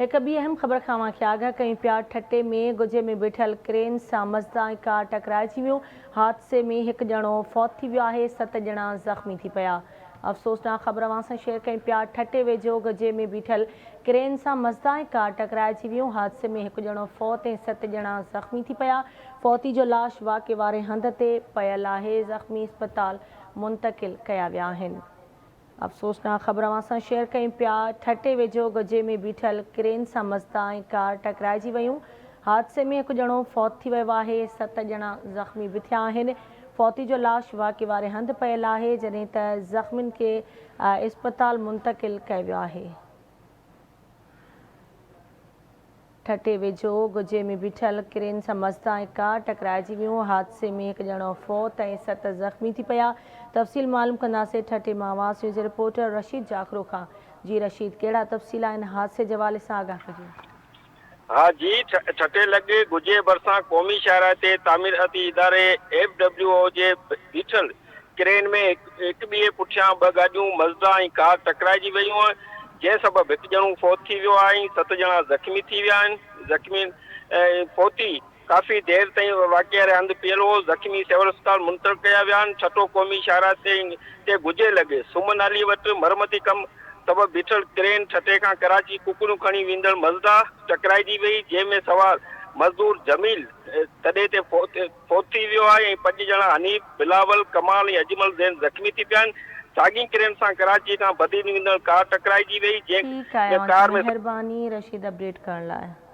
هڪ ٻي اهم خبر کان اوهان کي آگاهه ڪيون پيا، ٺٽي ۾ ڳجهي ۾ بيٺل ڪرين سان مزدا ۽ ڪار ٽڪرائجي ويون، حادثي ۾ هڪ ڄڻو فوت ٿي ويو آهي، ست ڄڻا زخمي ٿي پيا. افسوسناڪ خبر اوهان سان شيئر ڪيون پيا، ٺٽي ويجهو ڳجهي ۾ بيٺل ڪرين سان مزدا ۽ ڪار ٽڪرائجي ويون، حادثي ۾ هڪ ڄڻو فوت ۽ ست ڄڻا زخمي ٿي پيا، فوتي جو لاش واقعي واري هنڌ تي پيل آهي، زخمي اسپتال منتقل ڪيا ويا آهن. افسوسناڪ خبر اوهان سان شيئر ڪيون پيا، ٺٽي ويجهو گجي ۾ بيٺل ڪرين سان مزدا ۽ ڪار ٽڪرائجي ويون، حادثي ۾ هڪ ڄڻو فوت ٿي ويو آهي، ست ڄڻا زخمي به ٿيا آهن، فوتي جو لاش واقعي واري هنڌ پيل آهي، جڏهن ته زخمين کي اسپتال منتقل ڪيو ويو آهي. ٺٽي ويجهو گجي ۾ بيٺل ڪرين سان مزدا ۽ ڪار ٽڪرائجي ويون، حادثي ۾ هڪ ڄڻو فوت ۽ ست زخمي ٿي پيا، تفصيل معلوم ڪنداسين ٺٽي مان آواز نيوز جي رپورٽر رشيد جاکرو کان، جي رشيد ڪهڙا تفصيل آهن حادثي جي حوالي سان آگاهه ڪجو. ها جي ٺٽي لڳ گجي ڀرسان قومي شاهراهه تي تعميراتي اداري ايف ڊبليو او جي بيٺل ڪرين ۾ هڪ ٻئي پٺيان ٻه گاڏيون مزدا ۽ ڪار ٽڪرائجي ويون جنهن سبب هڪ ڄڻو فوت ٿي ويو آهي ۽ ست ڄڻا زخمي ٿي ويا آهن زخمين فوتي ڪافي دير تائين واقعي واري هنڌ پيل هو زخمي سول اسپتال منتقل ڪيا ويا آهن ٺٽو قومي شاهراهه تي گجي لڳ سم نالي وٽ مرمتي ڪم سبب بيٺل ڪرين ٺٽي کان ڪراچي ڪڪڙيون کڻي ويندڙ مزدا ٽڪرائجي وئي جنهن ۾ سوار مزدور جميل تڏي تي فوت ٿي ويو آهي ۽ پنج ڄڻا حنيف، بلاول، ڪمال ۽ اجمل زين زخمي ٿي پيا آهن. ساڳين ڪرين سان ڪراچي کان بدين ويندڙ ڪار ٽڪرائجي وئي جنهن ٺيڪ آهي ۾ اوهان ڪار جي ۾. مهرباني رشيد اپڊيٽ ڪرڻ لاء.